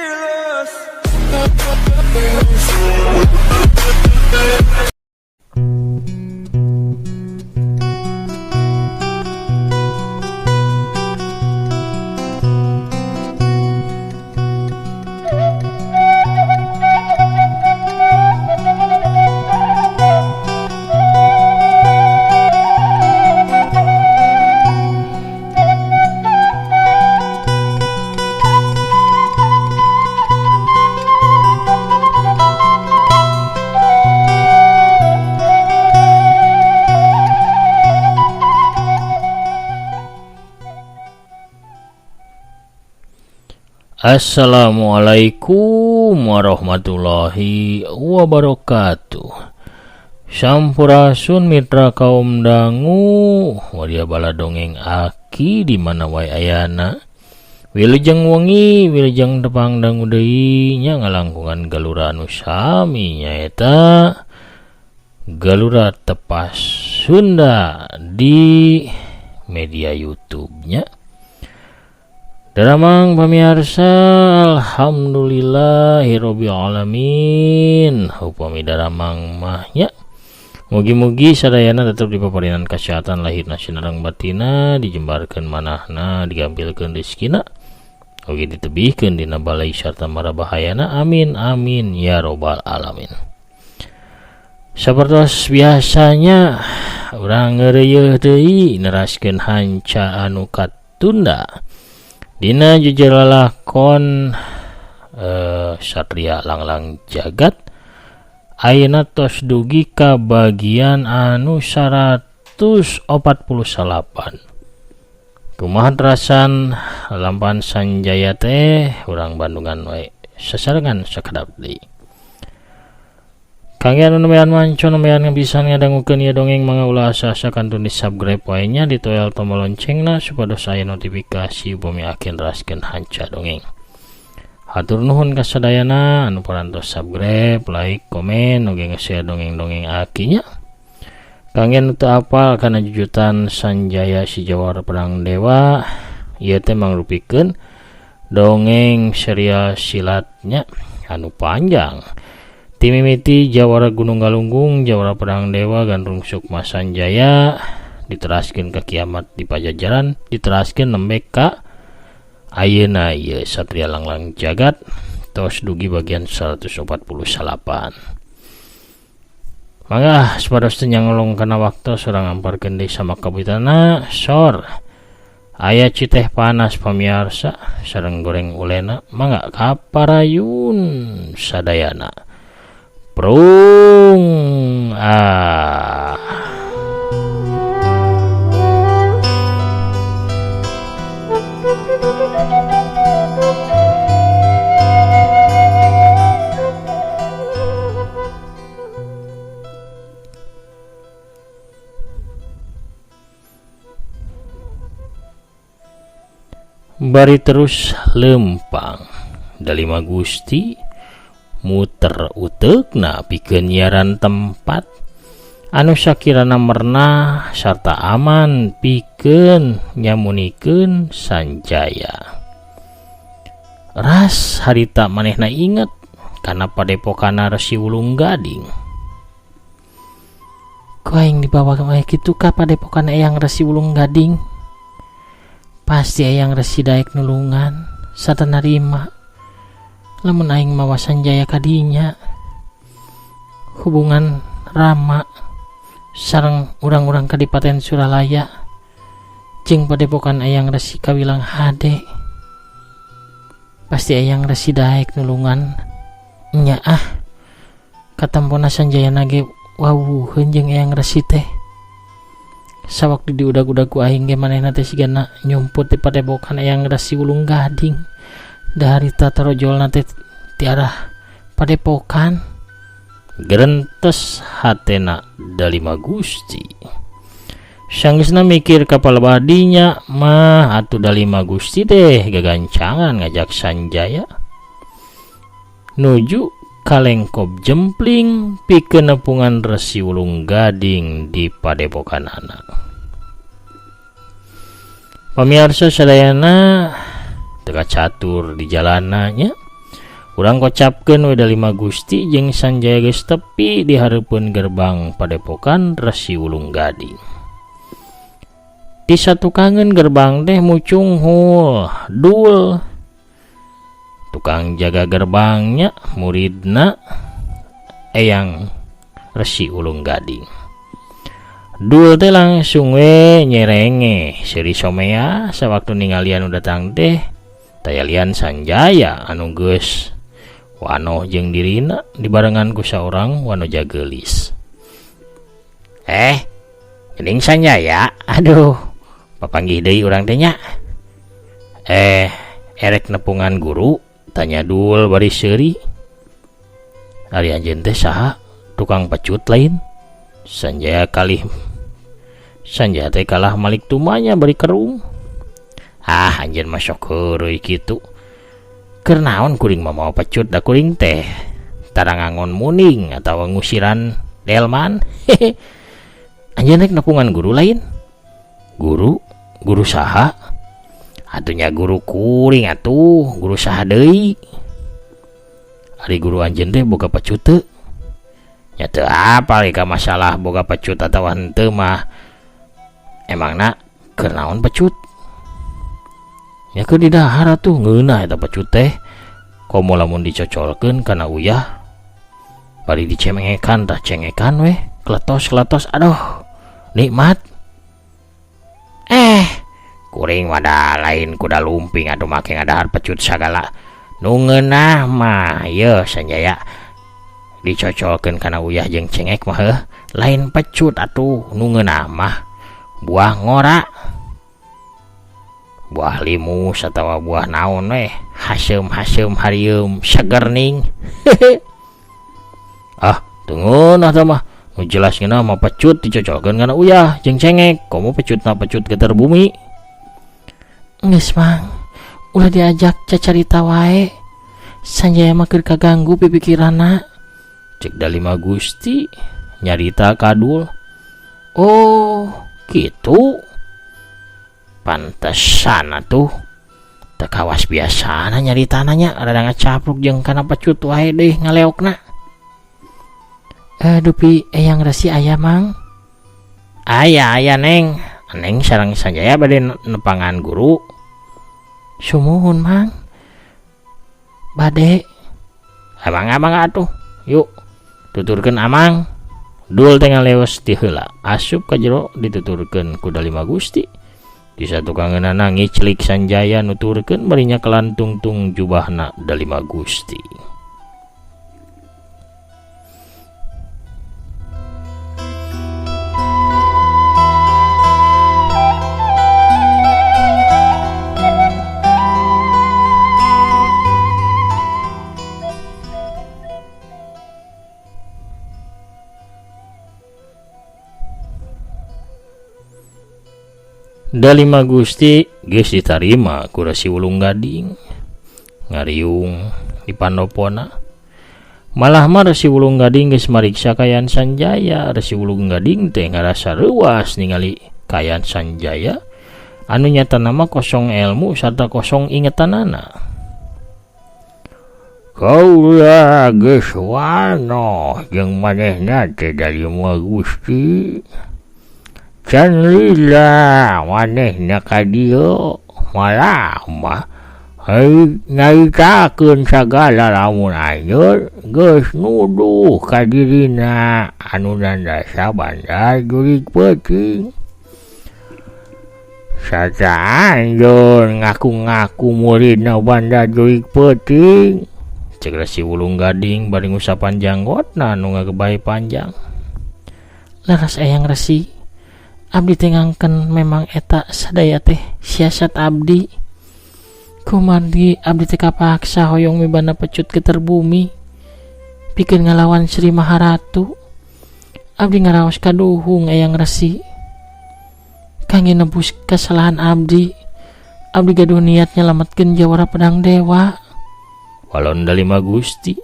Fearless. Assalamualaikum warahmatullahi wabarakatuh. Sampurasun mitra kaum dangu, wadia bala dongeng aki di mana wae ayana. Wilujeng wengi, wilujeng tepang dangu deui nya ngalangkungan galura anu sami nyaeta Galura Tepas Sunda di media YouTube-nya. Daramang pamirsa, alhamdulillahirabbil alamin. Upami daramang mah nya. Mugi-mugi sadayana tetep dipaparinan kesehatan lahirna sinareng batina, dijembarkeun manahna, digampilkeun rezekina, oge ditebihkeun dina balai sarta mara bahayana. Amin amin ya robbal alamin. Sapertos biasanya urang ngeureuyeun deui neraskeun hanca anu katunda dina jujur lalakon Satria Langlang Jagat. Ayeuna tos dugi ka bagian anu 148. Kumaha terasan lampan Sanjaya teh urang Bandungan wae sasarengan sakedap deui. Kangge anu nembean manco nembean bisa ngadangukeun ieu dongeng mangga ulah asa-asa kantun di subscribe wae nya, ditoel tombol loncengna supados aya notifikasi upami akhir neraskeun hanca dongeng. Hatur nuhun ka sadayana anu parantos subscribe, like, komen, oge nge-share dongeng-dongeng akinya. Kangge nu teu apal kana jujutan Sanjaya si Jawara Pedang Dewa, ieu teh mangrupikeun dongeng serial silatnya anu panjang. Timimiti Jawara Gunung Galunggung, Jawara Pedang Dewa, Gandrung Sukma Sanjaya, diteraskeun ka kiamat di Pajajaran, diteraskeun nembe ka ayeuna ieu Satria Langlang Jagat tos dugi bagian 148. Mangga supados teu nyangolong kana waktu urang amparkeun deui sama kabitana sor. Aya citeh panas pamiarsa sareng goreng ulena, mangga kaparayun sadayana. Prung ah. Bari terus lempang Dalima Gusti muter uteukna pikeun nyiaran tempat anu sakirana mernah sarta aman pikeun nyamunikeun Sanjaya. Ras harita manehna inget kana padepokana Resi Wulung Gading. Ku aing dibawa wae kitu ka padepokan Eyang Resi Wulung Gading. Pasti Eyang Resi daek nulungan sarta narima lamun aing mawa Sanjaya kadinya. Hubungan Rama sareng urang-urang Kadipaten Suralaya jeung padepokan Eyang Resi kawilang hade. Pasti Eyang Resi daek nulungan nya ah. Katampona Sanjaya nage wawuheun jeung Eyang Resi teh. Sawaktu diudag-udag ku aing ge manehna teh sigana nyumput di padepokan Eyang Resi Wulung Gading. Dari tarojolna teh ti arah padepokan. Gerentes hatena Dalima Gusti. Sanggeusna mikir kapal badinya mah atuh Dalima Gusti teh gagancangan ngajak Sanjaya nuju kalengkob jempling pikeun nepungan Resi Wulung Gading di padepokanana. Pamiarsa sadayana teu kacatur di jalananya. Urang kocapkeun we Dalima Gusti jeung Sanjaya geus tepi di hareupeun gerbang padepokan Resi Wulung Gading. Di satukangeun gerbang teh mucunghul dul tukang jaga gerbangnya muridna Eyang Resi Wulung Gading. Dul teh langsung we nyerenge seuri somea sawaktu ningalian nu datang teh tayalian Sanjaya anu geus wanoh jeung dirina dibarengan ku saurang wanoja geulis. Geuning Sanjaya, aduh papanggih deui urang teh nya. Erek nepungan guru tanya Dul bari seuri. Ari anjeun teh saha? Tukang pecut lain? Sanjaya kalih Sanjaya teh kalah malik tumanya bari kerung. Ah, anjeun mah sok heureuy kitu. Keur naon kuring mah mawa pecut da kuring teh tara ngangon muning atawa ngusiran delman. Hehe. Anjeun rek nepungan guru lain? Guru? Guru saha? Atuh nya guru kuring atuh, guru saha deui? Ari guru anjeun teh boga pecut teu? Nya teu apal ka masalah boga pecut atawa henteu mah. Emangna keur naon pecut? Nya keur didahar atuh ngeunah eta pecut teh. Komo lamun dicocolkeun kana uyah bari dicemengekan tah cengekan weh, kletos-kletos aduh nikmat. Kuring mah da lain kuda lumping atuh make ngadahar pecut sagala. Nu ngeunah mah yeuh Sanjaya dicocolkeun kana uyah jeung cengek mah heuh, lain pecut atuh nu ngeunah mah buah ngora. Buah limus atawa buah naon weh, haseum-haseum harieum seger ning. Ah, teu ngeunah tah mah. Nu jelas ngeunah mah pecut dicocolkeun kana uyah jeung cengek, komo pecutna pecut geter bumi. Geus mang, ulah diajak cacarita wae. Sanjaya mah keur kaganggu pipikiranna. Cek Dalima Gusti nyarita ka Dul. Oh, kitu. Pantesan atuh. Teu kawas biasana nyaritana nya, rada ngacapruk jeung kana pecut wae deui ngaleokna. Dupi Eyang Resi aya mang? Aya, aya Neng. Neng sareng Sanjaya bade nepangan guru. Sumuhun mang. Bade. Amang-amang atuh. Yuk, tuturkeun amang. Dul teh ngaleos ti heula, asup ka jero dituturkeun ku Dalima Gusti. Di satukangeunana ngiclik Sanjaya nuturkeun bari nyakelan tungtung jubahna Dalima Gusti. Dalima Gusti geus ditarima ku Resi Wulung Gading ngariung di pandopona. Malah mah Resi Wulung Gading geus mariksa kaayaan Sanjaya. Resi Wulung Gading teh ngarasa reuas ningali kaayaan Sanjaya anu nyatana mah kosong ilmu sarta kosong ingetanana. Kaula geus wanoh jeung manehna teh Dalima Gusti. Can lila manehna ka dieu malah mah nyaritakeun sagala lamun anjeun geus nuduh ka dirina anu nandasa bandar jurig peuting. Saca anjeun ngaku-ngaku muridna bandar jurig peuting. Cek Resi Wulung Gading bari ngusapan janggotna anu ngagebay panjang. Leres Eyang Resi, abdi teh ngangken memang eta sadaya teh siasat abdi. Kumargi abdi teh kapaksa hoyong mibanda pecut geter bumi pikeun ngalawan Sri Maharatu. Abdi ngaraos kaduhung Eyang Resi kangge nebus kesalahan abdi. Abdi gaduh niat nyelametkeun jawara pedang dewa. Walon Dalima Gusti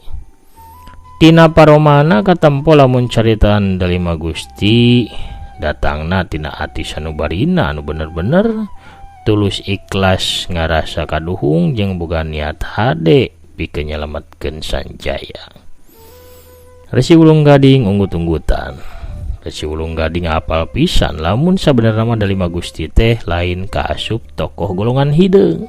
tina paromana katempo lamun caritaan Dalima Gusti datangna tina ati sanubarina anu bener-bener tulus ikhlas ngarasa kaduhung jeung boga niat hade pikeun nyalametkeun Sanjaya. Resi Wulung Gading unggut-unggutan. Resi Wulung Gading apal pisan lamun sabenerna mah Dalima Gusti teh lain kaasup tokoh golongan hideung.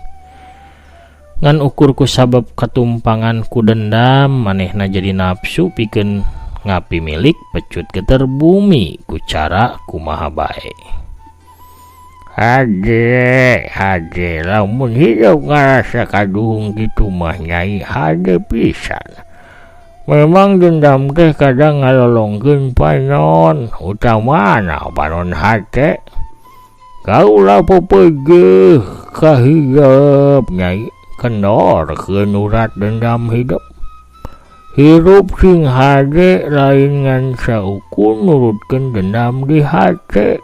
Ngan ukur ku sabab katumpangan ku dendam manehna jadi nafsu pikeun ngapi milik pecut geter bumi ku cara kumaha bae. Hade, hade lamun hidup ngarasa kaduhung kitu mah Nyai, hade pisan. Memang dendam teh kadang ngalolongkeun panon, utamana panon hate. Kaula pepegeuh kahidep Nyai, kendorkeun urat dendam hidup. Hirup sing hade lain ngan saukur nurutkeun dendam di hate.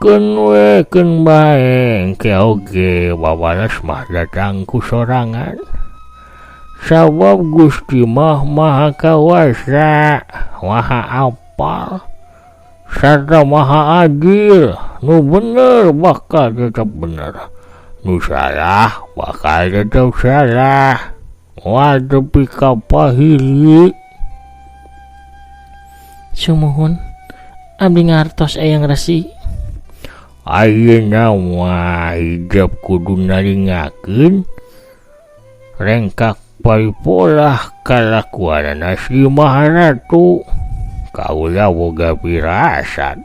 Keun we keun bae engke oge babales mah datang ku sorangan. Sabab Gusti mah maha kawasa, maha apal, sarta maha adil. Nu bener bakal tetap bener, nu salah bakal tetap salah. Moal tepi ka pahili. Sumuhun, abdi ngartos Eyang Resi. Ayeuna mah hidep kudu naringakeun rengkak paripolah kalakuanana Sri Maharatu. Kaula boga pirasat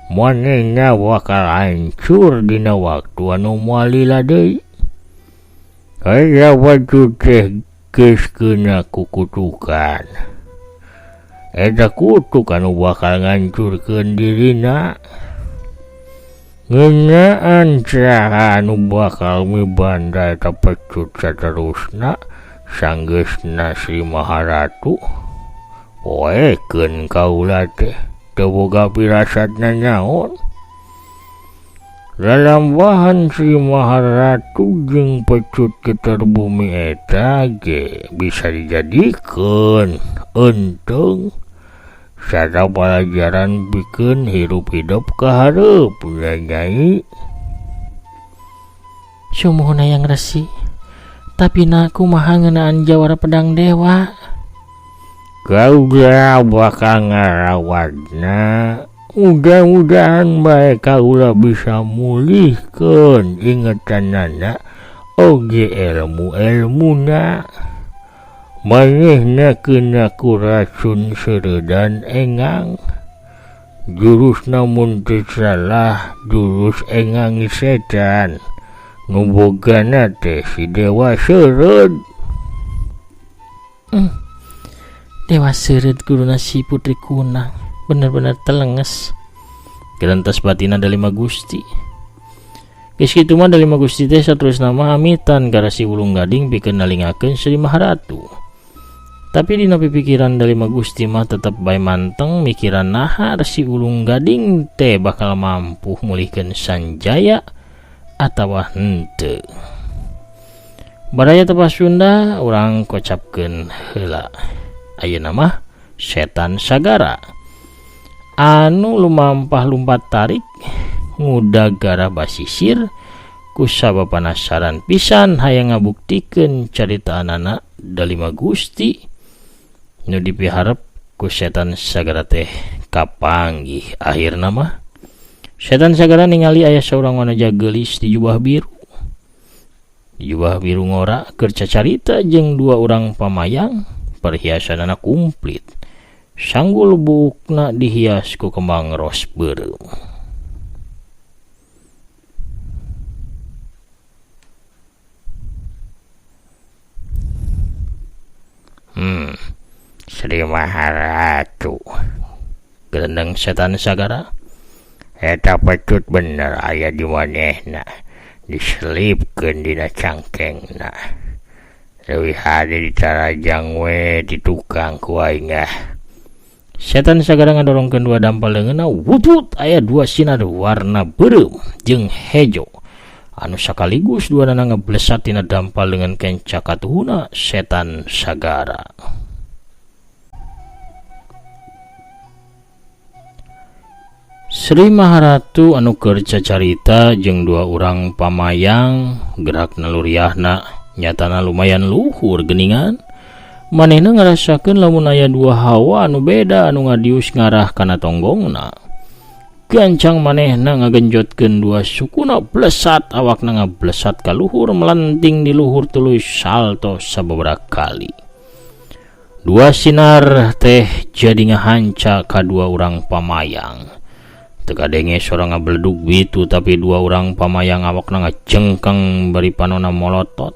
manehna bakal hancur dina waktu anu moal lila deui. Aya baju teh geus keuna kukutukan. Eta kutuk anu bakal ngancurkeun dirina. Ngeunaan saha anu bakal mibanda eta pecut saterusna sanggeusna Sri Maharatu. Poekeun kaula teh teu boga pirasatna naon. Lalambahan Sri Maharatu jeung pecut geter bumi eta ge bisa dijadikeun eunteung sarta palajaran pikeun hirup hidup ka hareup Nyai. Sumuhun Eyang Resi, tapi na kumaha ngeunaan jawara pedang dewa? Kaula bakal ngarawadna. Mudah-mudahan bae kaula bisa mulihkeun ingetanana oge ilmu-ilmuna. Manehna keuna ku racun seureudan engang. Jurusna mun teu salah jurus engang setan. Nu bogana teh si Dewa Seureud. Dewa Seureud guruna si Putri Kunang bener-bener telenges. Gerentas batina Dalima Gusti. Geus kitu mah Dalima Gusti teh saterusna mah amitan ka Resi Wulung Gading pikeun nalingakeun Sri Maharatu. Tapi dina pipikiran Dalima Gusti mah tetep bae manteng mikiran naha Resi Wulung Gading teh bakal mampu mulihkeun Sanjaya atawa henteu. Baraya tepas Sunda urang kocapkeun heula. Ayeuna mah setan sagara anu lumampah lumpat tarik ngudag garah basisir kusabab panasaran pisan hayang ngabuktikeun caritaanana Dalima Gusti nu dipiharep ku setan sagara teh kapanggih. Akhirna mah setan sagara ningali aya saurang wanaja geulis di jubah biru. Di jubah biru ngora keur cacarita jeung dua urang pamayang, perhiasanana komplit. Sanggul buukna dihias ku kembang ros beureum. Sri Maharatu. Gerendeng setan sagara. Eta pecut bener aya di manehna, diselipkeun dina cangkengna. Leuwih hade ditarajang we di tukang ku aing ah. Setan sagara ngadorongkeun dua dampal leungeunna, wut-wut aya dua sinar warna beureum jeung hejo. Anu sakaligus duanana ngeblesat tina dampal leungeun kenca katuhuna setan sagara. Sri Maharatu anu keur cacarita jeung dua urang pamayang gerak naluriahna. Nyatana lumayan luhur geuningan. Manehna ngarasakeun lamun aya dua hawa anu beda anu ngadius ngarah kana tonggongna. Gancang manehna ngagenjotkeun dua sukuna blesat awakna ngablesat ka luhur melenting di luhur tuluy salto sababaraha kali. Dua sinar teh jadi ngahanca ka dua urang pamayang. Teu kadenge sora ngabeledug bitu tapi dua urang pamayang awakna ngajengkeng bari panona molotot.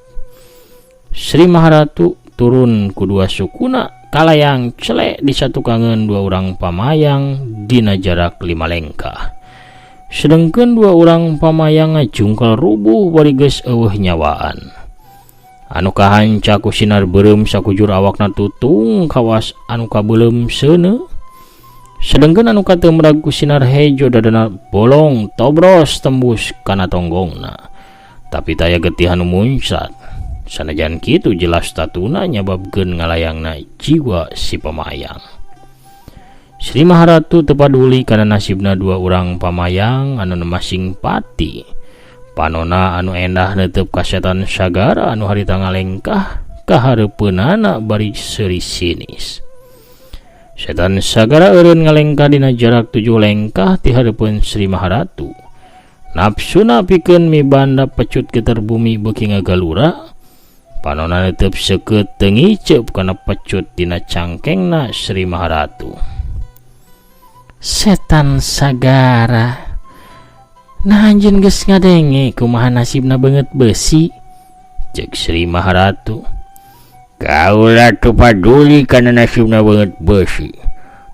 Sri Maharatu turun ku dua sukuna kalayang celek disatukangeun dua urang pamayang dina jarak 5 lengkah. Sedengkeun dua urang pamayang ngajungkel rubuh bari geus eueuh nyawaan. Anu kahanca ku sinar beureum sakujur awakna tutung kawas anu kabeuleum seuneu. Sedengkeun anu katemrag ku sinar hejo dadana bolong tobros tembus kana tonggongna. Tapi taya getih anu muncrat. Sanajan kitu jelas tatuna nyababkeun ngalayangna jiwa si pamayang. Sri Maharatu teu paduli kana nasibna dua urang pamayang anu masing pati. Panona anu endah netep ka setan sagara anu harita ngalengkah kahareupeunana bari seuri sinis. Setan sagara eureun ngalengkah dina jarak 7 lengkah ti hareupeun Sri Maharatu. Nafsuna pikeun mibanda pecut geter bumi beuki ngagalura. Panona netep seukeut teu ngiceup kana pecut dina cangkengna Sri Maharatu. Setan sagara, nah anjeun geus ngadenge kumaha nasibna beungeut besi? Ceuk Sri Maharatu. Kaula teu paduli kana nasibna beungeut besi.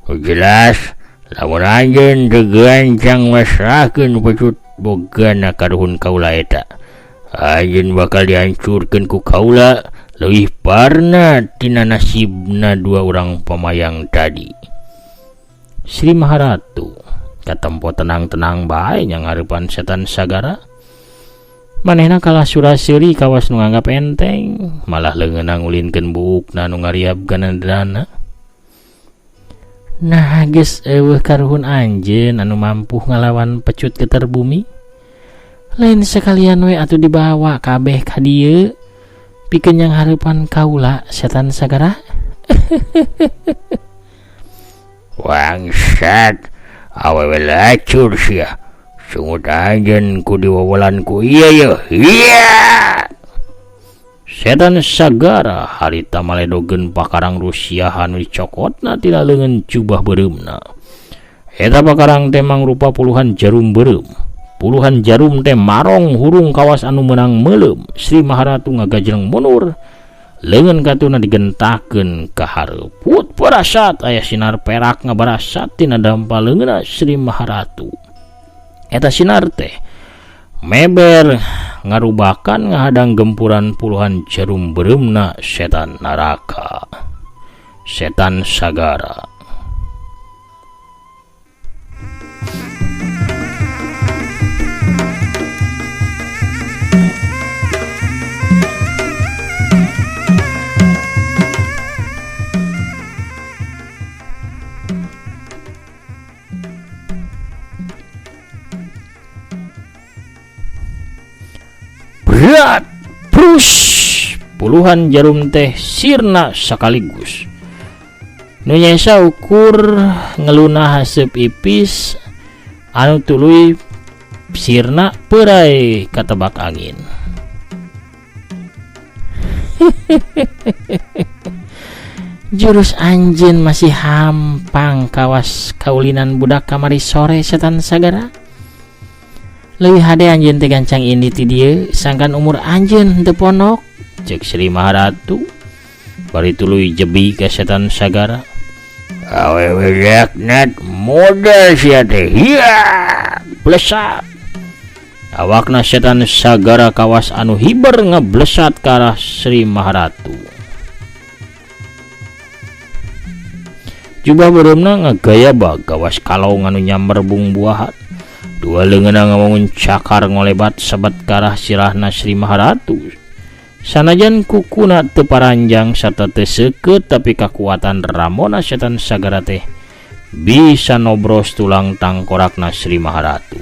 Nu jelas lamun anjeun teu gancang masrahkeun pecut bogana karuhun kaula eta, anjeun bakal dihancurkeun ku kaula leuwih parna tina nasibna dua urang pamayang tadi. Sri Maharatu katempo tenang-tenang bae nya ngarepan setan sagara. Manehna kalah sura-seuri kawas nu nganggap enteng, malah leungeunna ngulinkeun buukna nu ngariab kana dana. Nah geus eueuh karuhun anjeun anu mampu ngalawan pecut geter bumi. Lain sekalian we atuh dibawa kabeh ka dieu pikeun yang hareupan kaula setan sagara. Bangsat, awewe lacur sia. Sungut anjeun ku diwawalan ku ieu ye. Iya. Setan sagara harita maledogeun pakarang Rusia anu dicokotna tina leungeun jubah beureumna. Eta pakarang teh mangrupa puluhan jarum beureum. Puluhan jarum teh marong hurung kawas anu meunang meuleum. Sri Maharatu ngagajleng mundur. Leungeun katuna digentakeun ka hareup. Put parasat aya sinar perak ngabarasat tina dampa leungeunna Sri Maharatu. Eta sinar teh meber ngarubakan ngahadang gempuran puluhan jarum beureumna setan naraka, setan sagara. Berat, prus, puluhan jarum teh sirna sekaligus. Nu nyesa ukur ngeluna haseup ipis anu tuluy sirna peurai katebak angin. Jurus anjeun masih hampang kawas kaulinan budak kamari sore setan sagara. Leuwih hade anjeun teh gancang ini ti dieu sangkan umur anjeun henteu ponok, ceuk Sri Maharatu. Bari tuluy jebi ka setan sagara. Awewe laknat modal sia teh. Hiya, blesat. Awakna setan sagara kawas anu hiber ngeblesat ka arah Sri Maharatu. Jubah beureumna ngagayabag kawas kalong anu nyamber bungbuahan. Dua leungeunna ngawangun cakar ngolebat sabat ka arah sirahna Sri Maharatu. Sanajan kukuna teu paranjang sarta teu seukeut tapi kakuatan ramona setan sagara teh bisa nobros tulang tangkorakna Sri Maharatu.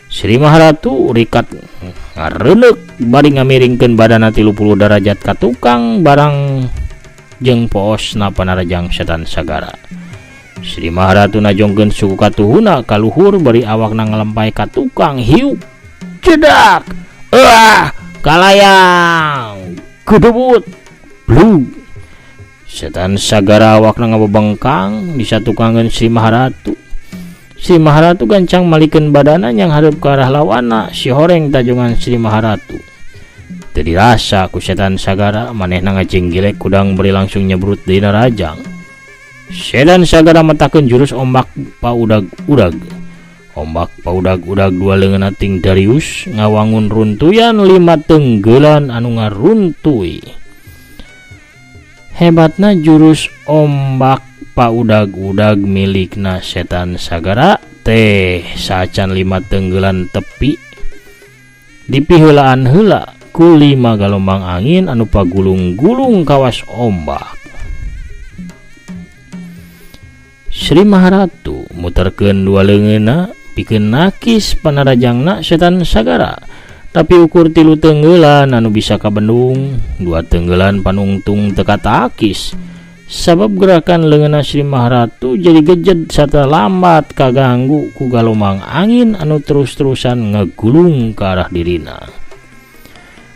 Sri Maharatu rikat ngareneuk bari ngamiringkeun badana 30 derajat ka tukang barang jeung poosna panarajang setan sagara. Sri Maharatu najongkeun suku katuhuna ka luhur bari awakna ngalempay ka tukang hiuk cedak. Ah, kalayang kudubut blug. Setan sagara awakna ngabebengkang disatukangeun Sri Maharatu. Sri Maharatu gancang malikeun badana yang hareup ka arah lawana si horeng tajungan Sri Maharatu. Teu dirasa ku setan sagara manehna ngajinggilek kudang bari langsung nyebrut dina rajang. Setan sagara metakeun jurus ombak paudag-udag. Ombak paudag-udag dua leungeunna ting Darius ngawangun runtuyan 5 tenggelan anu ngaruntui. Hebatna jurus ombak paudag-udag milikna setan sagara teh saacan 5 tenggelan tepi dipiheulaan heula ku 5 galombang angin anu pagulung-gulung kawas ombak. Sri Maharatu muterkeun dua leungeunna pikeun nakis panarajangna setan sagara, tapi ukur 3 tenggelan anu bisa kabendung, 2 tenggelan panungtung teu katakis. Sabab gerakan leungeunna Sri Maharatu jadi gejed sarta lambat kaganggu ku galombang angin anu terus-terusan ngegulung ka arah dirina.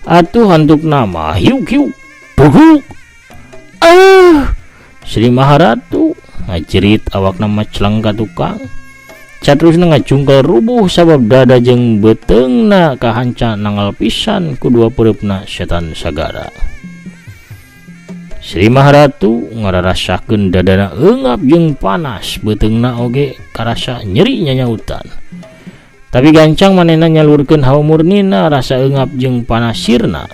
Atuh hantukna mah hiuk-hiuk buguk. Ah! Sri Maharatu ngajerit awakna macleng ka tukang. Catrusna ngacungkel rubuh sabab dada jeung beuteungna kahanca nangal pisan ku dua peureupna setan sagara. Sri Maharatu ngararasakeun dadana eungap jeung panas, beuteungna oge karasa nyeri nyanyautan. Tapi gancang manehna nyalurkeun hawa murnina rasa eungap jeung panasirna.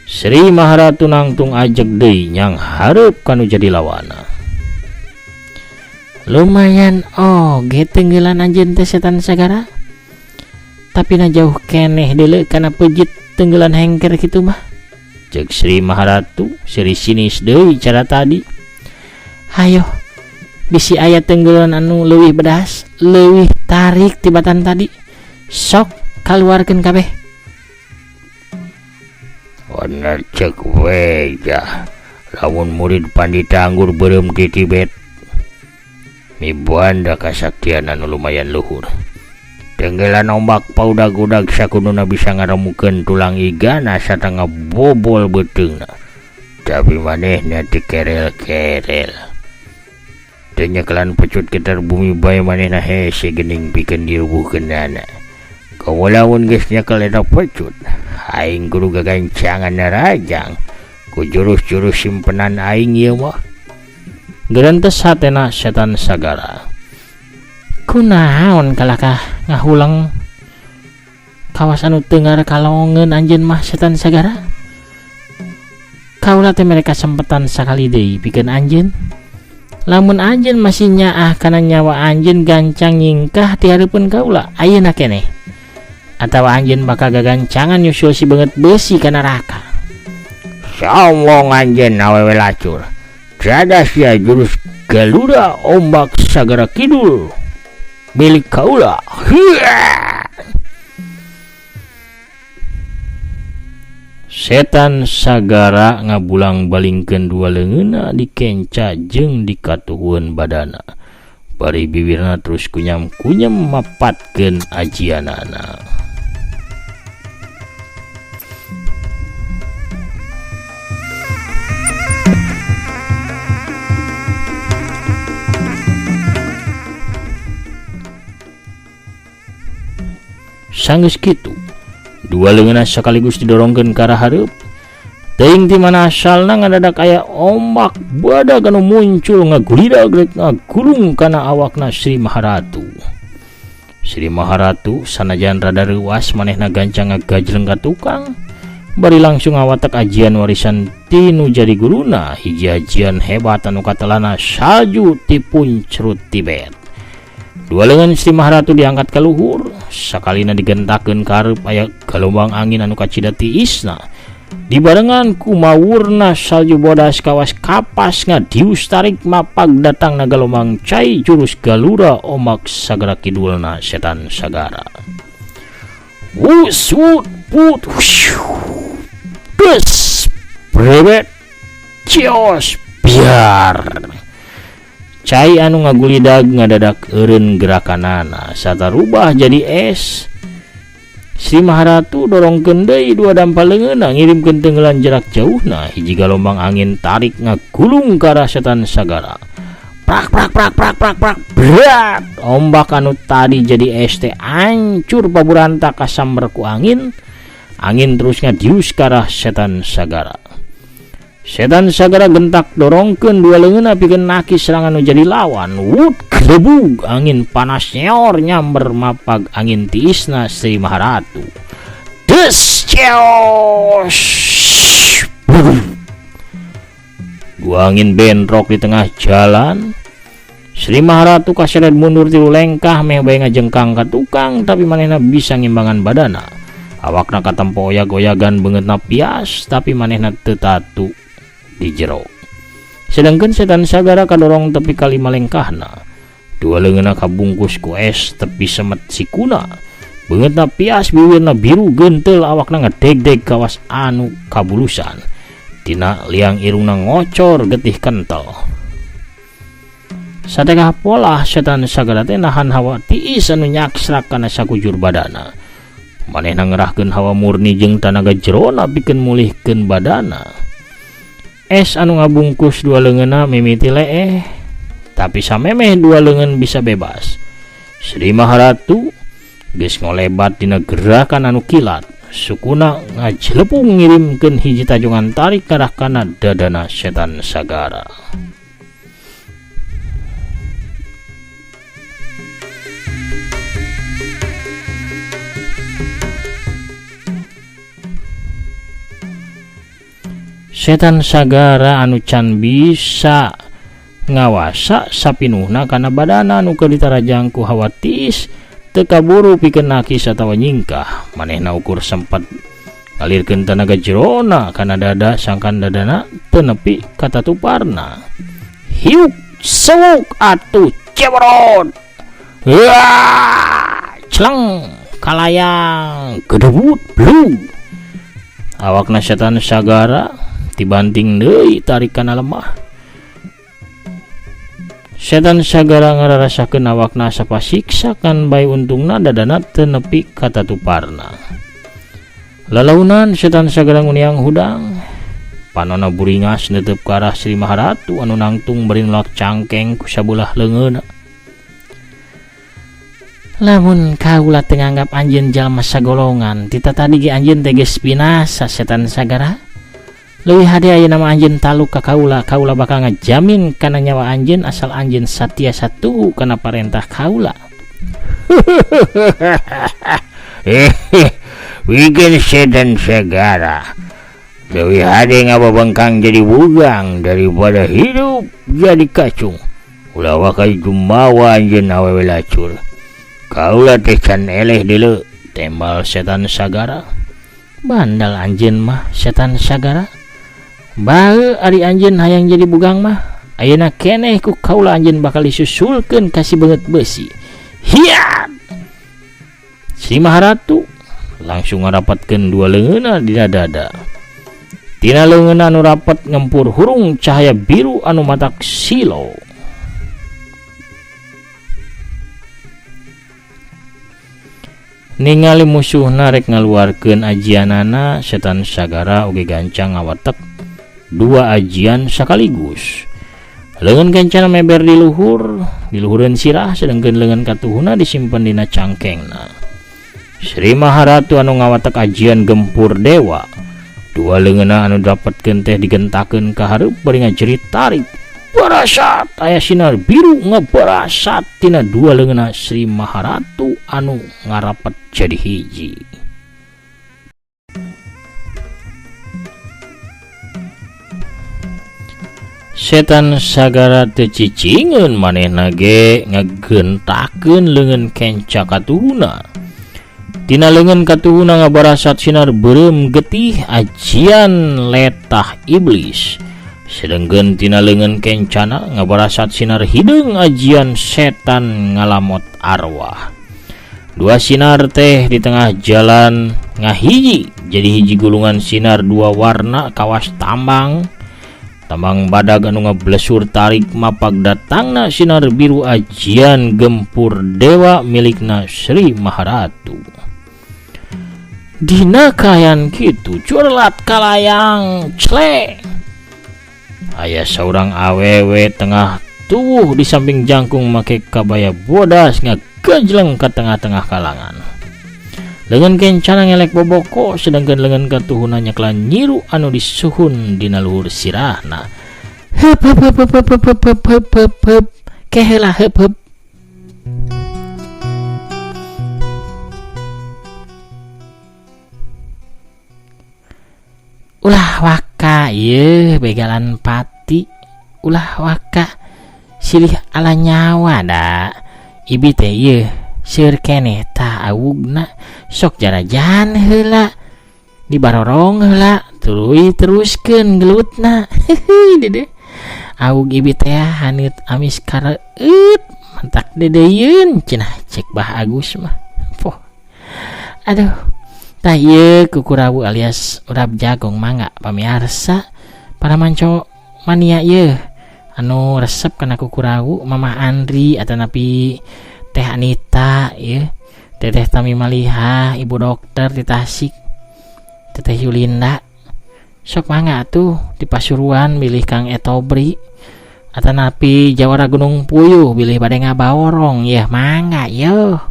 Sri Maharatu nangtung ajeg deui nyang hareup kanu jadi lawana. Lumayan oge tenggelan anjeun teh setan sagara. Tapi na jauh keneh deuleu kana pejit tenggelan hengker kitu mah. Ceuk Sri Maharatu seri sinis deui cara tadi. Hayo bisi aya tenggelan anu leuwih bedas, leuwih tarik tibatan tadi. Sok kaluarkeun kabeh. Bener ceuk we jah. Lamun murid pandita anggur beureum ti Tibet mibuanda kasaktian anu lumayan luhur. Tenggelan ombak paudag-udag sakuduna bisa ngaremukeun tulang igana sarta ngabobol beuteungna. Tapi manehna teu kerel-kerel. Teu nyekelan pecut getar bumi bae manehna hese geuning pikeun dirubuhkeunana. Komo lamun geus nyekel eta pecut, aing kudu gagancangan narajang ku jurus-jurus simpenan aing ieu mah. Gerentes hatena setan sagara. Kunaon kalakah ngahulang kawas anu tengar kalongeun anjeun mah setan sagara? Kaula teh mereka sempetan sakali deui pikeun anjeun. Lamun anjeun masih nyaah kana nyawa anjeun gancang nyingkah ti hareupeun kaula ayeuna keneh. Atawa anjeun bakal gagancangan nyusul si beungeut beusi ka neraka. Sombong anjeun awewe lacur. Jaga sia jurus Galuda ombak sagara kidul milik kaula. Setan sagara ngabulang balingkeun dua leungeunna dikenca jeung dikatuhun badana. Bari bibirna terus kunyam-kunyam mapatkeun ajianana. Sanggeus kitu, dua leungeunna sekaligus didorongkeun ka arah hareup. Teuing ti mana asalna ngadadak aya ombak badag anu muncul ngagulidag rek ngagulung kana awakna Sri Maharatu. Sri Maharatu sanajan rada reuas manehna gancang ngagajleng ka tukang, bari langsung ngawatek ajian warisan tinu jadi guruna, hiji ajian hebat anu katelana salju ti puncrut Tibet. Dua leungeun Sri Maharatu diangkat ka luhur, sakalina digentakeun ka hareup aya galombang angin anu kacida tiisna. Dibarengan ku mawurna salju bodas kawas kapas ngadius tarik mapag datangna galombang cai jurus Galura ombak sagara kidulna setan sagara. Wusut put des brebet cios biar. Cai anu ngagulidag ngadadak eureun gerakanana satarubah jadi es. Sri Maharatu dorongkeun deui dua dampal leungeunna ngirimkeun tenggelan jarak jauhna hiji galombang angin tarik ngagulung ka arah setan sagara. Prak prak prak prak prak prak berat ombak anu tadi jadi es teh hancur paburantak kasamber ku angin. Angin terus ngadius ka arah setan sagara. Setan sagara gentak dorongkeun dua leungeunna pikeun nakis serangan nu jadi lawan. Wut grebug angin panas nyeor nyamber mapag angin tiisna Sri Maharatu. Des ceos. Dua angin bentrok di tengah jalan. Sri Maharatu kaseret mundur tilu lengkah meh bae ngajengkang ka tukang tapi manehna bisa ngimbangan badana. Awakna katempo oyag-oyagan beungeutna pias tapi manehna teu tatu di jero. Sedangkan setan sagara kadorong tepi ka lima lengkahna. Dua leungeunna kabungkus ku es tepi semet sikuna. Beungeutna pias biwirna biru gentel awakna ngedegdeg kawas anu kabulusan. Tina liang irungna ngocor getih kental. Satengah polah setan sagara teh nahan hawa tiis anu nyaksrak kana sakujur badana. Manehna ngerahkeun hawa murni jeung tanaga jerona pikeun mulihkeun badana. Es anu ngabungkus dua leungeunna mimiti leeh, tapi samemeh dua leungeun bisa bebas. Sri Maharatu geus ngolebat dina gerakan anu kilat, sukuna ngajelepung ngirimkeun hiji tajongan tarik karah kana dadana setan sagara. Setan sagara anu can bisa ngawasa sapinuhna kana badana anu keur ditarajang ku hawa tiis teu kaburu pikeun nakis atawa nyingkah. Manehna ukur sempat ngalirkeun tanaga jerona kana dada sangkan dadana teu nepi ka tatuparna. Hiuk sewuk atuh cebrot. Wah, celeng kalayang gedebut blug. Awakna setan sagara dibanting deui tarik kana lemah. Setan sagara ngararasakeun awakna asa pasiksa kan bae untungna dadana teu nepi ka tatuparna. Lalaunan setan sagara nguniang hudang. Panona buringas netep ka arah Sri Maharatu anu nangtung bari nolak cangkeng ku sabelah leungeunna. Lamun kaula teu nganggap anjeun jalma sagolongan, tita tadi ge anjeun teh geus binasa setan sagara. Leuwih hade ayeuna mah anjeun taluk ka kaula, kaula bakal ngajamin kana nyawa anjeun asal anjeun satia satuhu kana parentah kaula. Wikeun setan sagara. Leuwih hade ngababengkang jadi bugang daripada hidup jadi kacung. Ulah waka jumawa anjeun awewe lacur. Kaula teh can eleh deuleu, tembal setan sagara. Bandal anjeun mah setan sagara. Bae ari anjeun hayang jadi bugang mah ayeuna keneh ku kaula anjeun bakal disusulkeun ka si beungeut beusi. Hiat! Sri Maharatu langsung ngarapatkeun dua leungeunna dina dada. Tina leungeunna anu rapet ngempur hurung cahaya biru anu matak silo. Ningali musuhna rek ngaluarkeun ajianana, setan sagara oge gancang ngawatek dua ajian sekaligus. Leungeun kencana meber di luhur, di luhureun sirah, sedangkeun leungeun katuhuna disimpen dina cangkengna. Sri Maharatu anu ngawatek ajian gempur dewa, dua leungeunna anu dapetkeun teh digentakeun ka hareup bari ngajerit tarik. Barasat aya sinar biru ngebarasat tina dua leungeunna Sri Maharatu anu ngarapet jadi hiji. Setan sagara teu cicingeun manehna ge ngagentakeun leungeun kenca katuhuna. Tina leungeun katuhuna ngabarasat sinar beureum getih ajian letah iblis. Sedengkeun tina leungeun kencana ngabarasat sinar hideung ajian setan ngalamot arwah. Dua sinar teh di tengah jalan ngahiji jadi hiji gulungan sinar dua warna kawas tambang. Tambang badag anu ngablesur tarik mapag datangna sinar biru ajian gempur dewa milikna Sri Maharatu. Dina kayan kitu curlat kalayang cle. Aya saurang awewe tengah tubuh di samping jangkung make kabaya bodas ngagejleng ke tengah-tengah kalangan. Lengan kencana ngelek boboko sedangkan lengan katuhuna nyeklan nyiru anu disuhun dina luhur sirahna. Heup heup heup heup heup heup heup heup heup heup keheula heup heup. Ulah waka ieu begalan pati, ulah waka silih ala nyawa da. Ibi teh ieu seur keneh tah awugna sok jarajan heula dibarorong heula tuluy teruskeun gelutna. Hehe dede awug ibi teh haneut amis kareut mantak dedeyeun cenah cek Bah Agus mah. Poh aduh tah ieu kukurawu alias urap jagong mangga pamiarsa para manco mania ieu anu resep kana kukurawu Mama Andri atanapi Teh Anita ieu Teteh Tami Maliha ibu dokter di Tasik Teteh Yulinda sok mangga atuh di Pasuruan bilih Kang Etobri atanapi Jawara Gunung Puyuh bilih bade ngabaorong yeuh mangga yeuh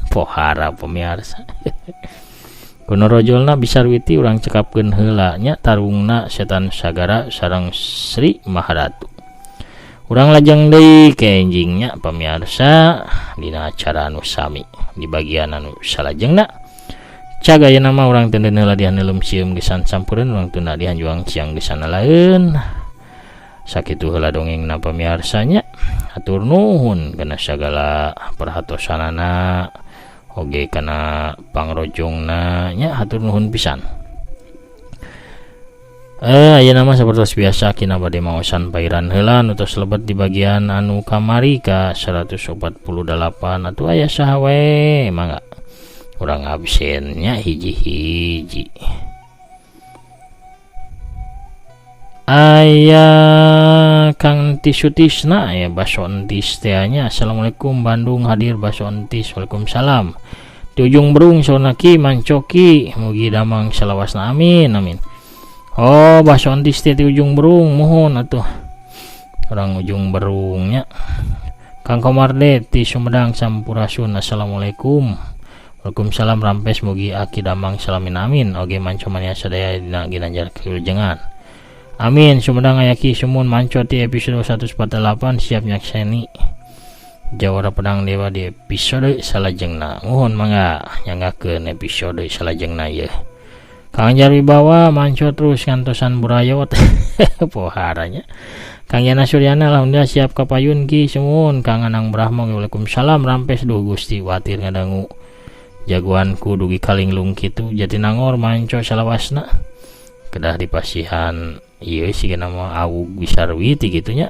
pohara pemirsa. Kunorojolna Bisarwiti urang cekapkeun heula nya tarungna setan sagara sareng Sri Maharatu. Urang lajeng deui ke enjingnya pamiarsa dina acara anu sami di bagian anu salajengna. Cag ayeuna mah urang teu heula dihaneulem sieum gesan sampureun urang tunda dihanjuang siang gesan lain. Sakitu heula dongengna pamiarsanya. Hatur nuhun kana sagala perhatosanana oge kana pangrojongna nya hatur nuhun pisan. Ayeuna mah sapertos biasa kina bade maosan pairan heula nu tos lebet di bagian anu kamari ka 148 atuh aya saha we mangga urang absennya hiji-hiji. Aya Kang Tisutisna ya baso entis teh nya. Assalamualaikum Bandung hadir baso entis. Waalaikumsalam. Di ujung berung sonaki mancoki mugi damang salawasna amin amin. Oh baso entis teh di ujung berung muhun atuh orang ujung berungnya. Kang Komarde ti Sumedang sampurasun. Assalamualaikum. Waalaikumsalam rampes mugi aki damang salamin amin. Oge manco mania sadaya dina ginanjar kewilujengan. Amin. Sumedang aya Ki Sumun manco ti episode 148 siap nyakseni Jawara Pedang Dewa di episode salajengna. Muhun mangga nyanggakeun episode salajengna ieu. Kang Jarwibawa manco terus ngantosan burayot poharanya. Kang Yana Suryana alhamdulillah siap kapayun Ki Sumun. Kang Anang Brahma waalaikumsalam rampes duh Gusti watir ngadangu jagoanku dugi kalinglung kitu Jatinangor manco salawasna kedah dipasihan ieu sigana mah awug Bisarwiti kitu nya.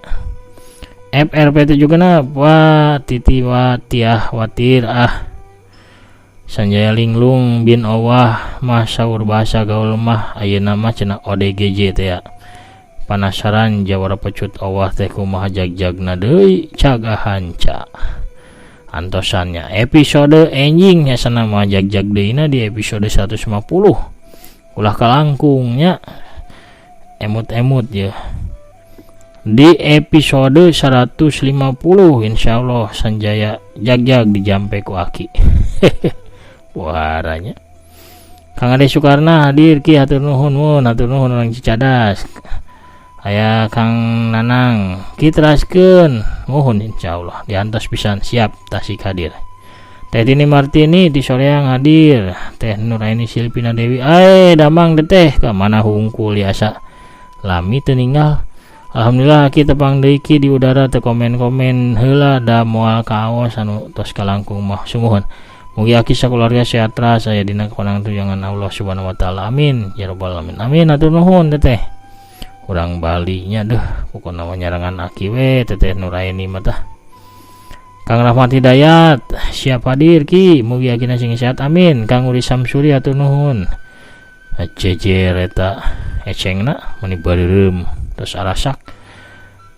FRP 7 genep wa titi wa tiah watir ah Sanjaya Linglung bin Owah mah saur bahasa gaul mah ayeuna mah cenah ODGJ teh ya. Panasaran jawara pecut Owah teh kumaha jagjagna deui cagahanca. Antosannya episode enjing nya sana mah jagjag deuna di episode 150. Ulah kalangkungnya emut-emut ya. Di episode 150 insyaallah Sanjaya jagjag dijampe ku aki. Waranya Kang Ade Sukarna hadir Ki hatur nuhun mun hatur nuhun orang Cicadas. Aya Kang Nanang Ki teraskeun muhun insyaallah diantos pisan siap Tasik hadir. Teh Tini Martini di Soreang hadir. Teh Nuraini Silpina Dewi ae damang teteh ka mana hungkul biasa lami teu ninggal. Alhamdulillah kita tepang deui Ki di udara teu komen-komen heula da moal kaos anu tos kalangkung mah sumuhun. Mugi aki sakeluarga sehat ras aya dina kawenangan tujangan Allah Subhanahu wa taala. Amin ya rabbal alamin. Amin hatur nuhun teteh. Urang Bali nya deuh pokona mah nyarangan aki we teteh Nuraini mah tah. Kang Rahmat Hidayat siap hadir Ki, mugi akina sing sehat amin. Kang Uri Samsuri hatur nuhun. Jejer eta ecengna meni bareureum terus arasak.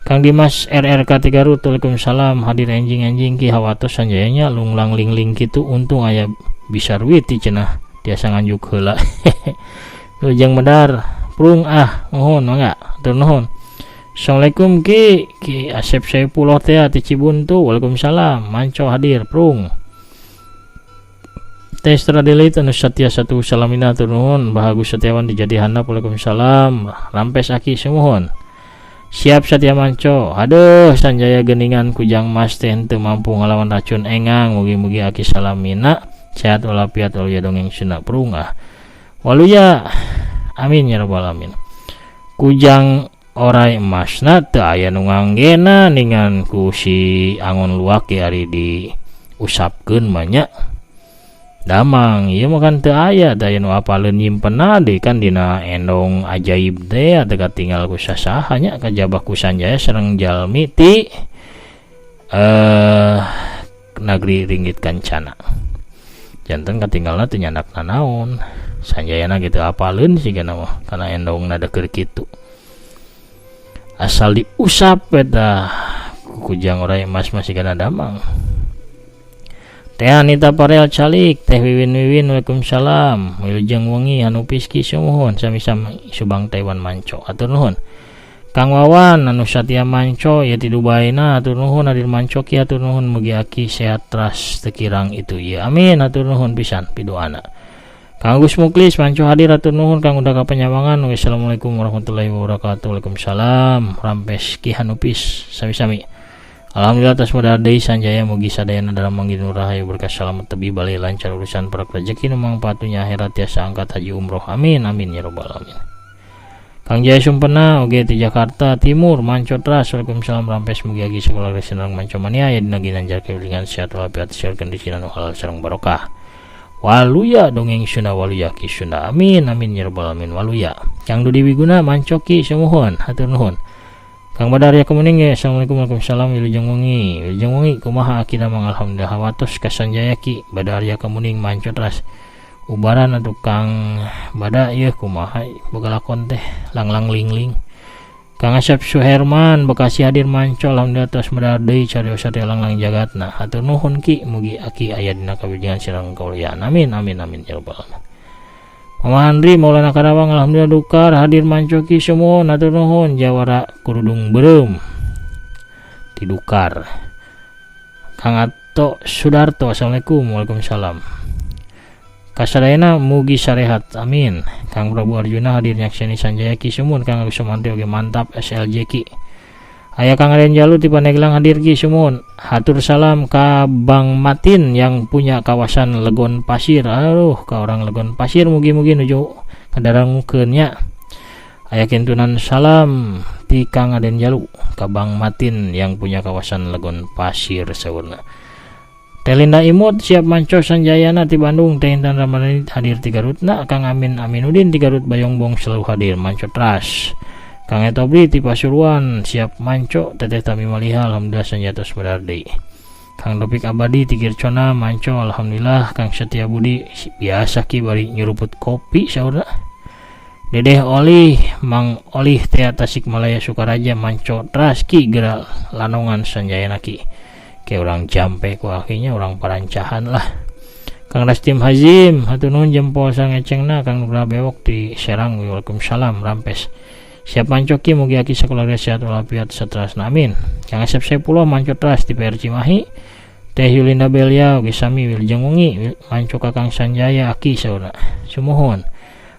Kang Dimas RRK 3 Garut, waalaikumsalam hadir enjing-enjing Ki hawatos Sanjayanya lunglang lingling kitu untung aya Bisarwiti cenah tiasa nganjuk heula. Wilujeng medar prung ah nuhun mangga hatur nuhun. Assalamualaikum Ki, Ki Asep Saipullah teh ti Cibuntu, waalaikumsalam manco hadir prung. Teh Stradelit anu Satya satu salamina hatur nuhun. Bahagus Setiawan dijadi handap, waalaikumsalam rampes aki sumuhun. Siap Satya manco. Aduh Sanjaya geningan kujang mas teh henteu mampu ngalawan racun engang, mugi-mugi aki salamina sehat walafiat waluya dongeng Sunda prung ah. Waluya amin ya rabbal alamin. Kujang orai emasna teu aya nu nganggena ningan ku si angon luak ge ari diusapkeun mah nya. Damang ieu mah kan teu aya, teu aya nu apaleun nyimpenna deui kan dina endong ajaib teh teu katinggal ku sasaha nya kajabah ku Sanjaya sareng jalmi ti nagri Ringgit Kancana. Janten katinggalna teu nyandak nanaon. Sanjayana gitu apaleun sigana mah kana endongna deukeut kitu. Asal diusap eta kujang orai emas masih kana damang. Teh Anita Parel calik, Teh Wiwin-Wiwin waalaikumsalam. Wilujeng wengi anu piski sumuhun sami-sami Subang Taiwan manco hatur nuhun. Kang Wawan anu Satya manco ya ti Dubaina hatur nuhun hadir manco ki hatur nuhun mugi aki sehat teras teu kirang itu ieu amin hatur nuhun pisan pidoana. Kang Agus Muklis manco hadir hatur nuhun. Kang Udaka Penyawangan wassalamualaikum warahmatullahi wabarakatuh. Waalaikumsalam rampes ki hanupis sami-sami. Alhamdulillah atas modal deui Sanjaya mugi sadayana dalam manggih rahayu berkah salamet tebi bali lancar urusan para rezeki nu mangpaatunya akhirat tiasa angkat haji umroh amin amin ya rabbal alamin. Kang Jaya Sumpena oge ti Jakarta Timur manco teras waalaikumsalam rampes mugi agi sekolah sareng manco mania aya dina ginanjar kewilingan sehat walafiat syurga di sina nu halal sareng barokah. Waluya dongeng Sunda waluya ki Sunda amin amin ya rabbal alamin waluya. Kang Dudi Wiguna manco ki sumuhun hatur nuhun. Kang Badar ya kemuning ya assalamualaikum waalaikumsalam wilujeng wengi wilujeng wengi kumaha akina mang alhamdulillah hawatos ka Sanjaya ki Badar ya kemuning manco teras ubaran atuh Kang Bada ieu kumaha boga lakon teh langlang lingling. Kang Asep Suherman Bekasi hadir manco alhamdulillah tos medar deui cariosa teh langlang jagatna hatur nuhun ki mugi aki aya dina kawilujengan sareng kauliaan amin amin amin ya rabbal alamin. Mama Andri Maulana Karawang alhamdulillah dukar hadir manco ki semua hatur nuhun jawara kurudung beureum ti dukar. Kang Ato Sudarto assalamualaikum waalaikumsalam. Kasadayana mugi sarehat amin. Kang Prabu Arjuna hadir nyakseni Sanjaya ki sumun. Kang Agus Sumantri oge mantap SLJ ki. Aya Kang Raden Jalu ti Pandeglang hadir ki sumun. Hatur salam ka Bang Matin yang punya kawasan Legon Pasir. Aduh ka orang Legon Pasir mugi-mugi nuju kadarangukeun nya. Aya kintunan salam ti Kang Raden Jalu ka Bang Matin yang punya kawasan Legon Pasir saurna. Teh Linda Imut siap manco Sanjayana ti Bandung. Teh Intan Ramadhani hadir ti Garutna. Kang Amin Aminudin ti Garut Bayongbong selalu hadir manco teras. Kang Etobri ti Pasuruan siap manco. Teteh Tami Maliha alhamdulillah Sanjaya tos medar deui. Kang Dopik Abadi ti Kircona manco alhamdulillah. Kang Setia Budi biasa ki bari nyuruput kopi saurna. Dedeh Olih Mang Olih teh Tasikmalaya Sukaraja manco teras ki geura lanongan Sanjayana ki. Kayak orang jampe ku akhirnya orang parancahan lah. Kang Rastim Hazim hatur nuhun jempol sangecengna. Kang Nugra Bewok di Serang waalaikumsalam rampes. Siap manco ki mugi aki sakeluarga sehat walafiat saterasna amin. Kang Asep Saipullah manco teras di PR Cimahi. Teh Yulinda Belia oge sami wilujeng wengi manco ka Kang Sanjaya aki saurna. Sumuhun.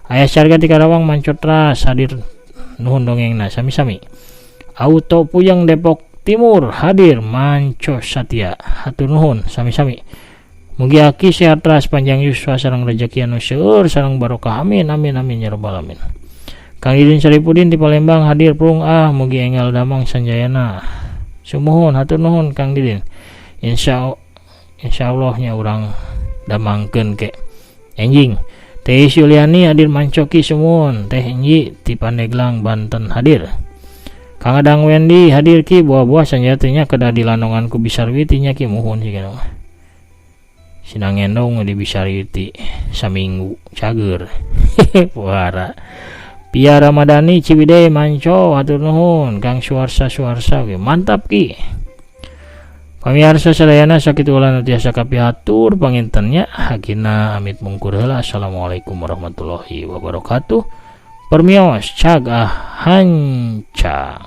Aya Syarga di Karawang manco teras hadir nuhun dongengna sami-sami. Auto Puyeng Depok Timur hadir manco Satya hatur nuhun sami-sami. Mugi aki sehat teras panjang yuswa sareng rejeki anu seueur sareng barokah amin amin amin ya rabbal alamin. Kang Idin Saripudin di Palembang hadir prung ah mugi enggal damang Sanjayana. Sumuhun hatur nuhun Kang Didin. Insyaallah nya urang damangkeun ke enjing. Teh Yuliani hadir mancoki sumuhun. Teh Enji di Pandeglang Banten hadir. Kang Adang Wendy hadir Ki, buah-buah sanjatinya kedah dilandongan ku Bisarwiti nya Ki, muhun sih mah. Sinang ngendong di Bisarwiti saminggu cager. Puara. Pia Ramadhani Ciwidey manco hatur nuhun Kang Suarsa Suarsa oke mantap Ki. Pamirsa sadayana sakitu ulah nu tiasa kapihatur panginten nya hagina amit mungkur heula. Assalamualaikum warahmatullahi wabarakatuh. Permios cag ah hanca.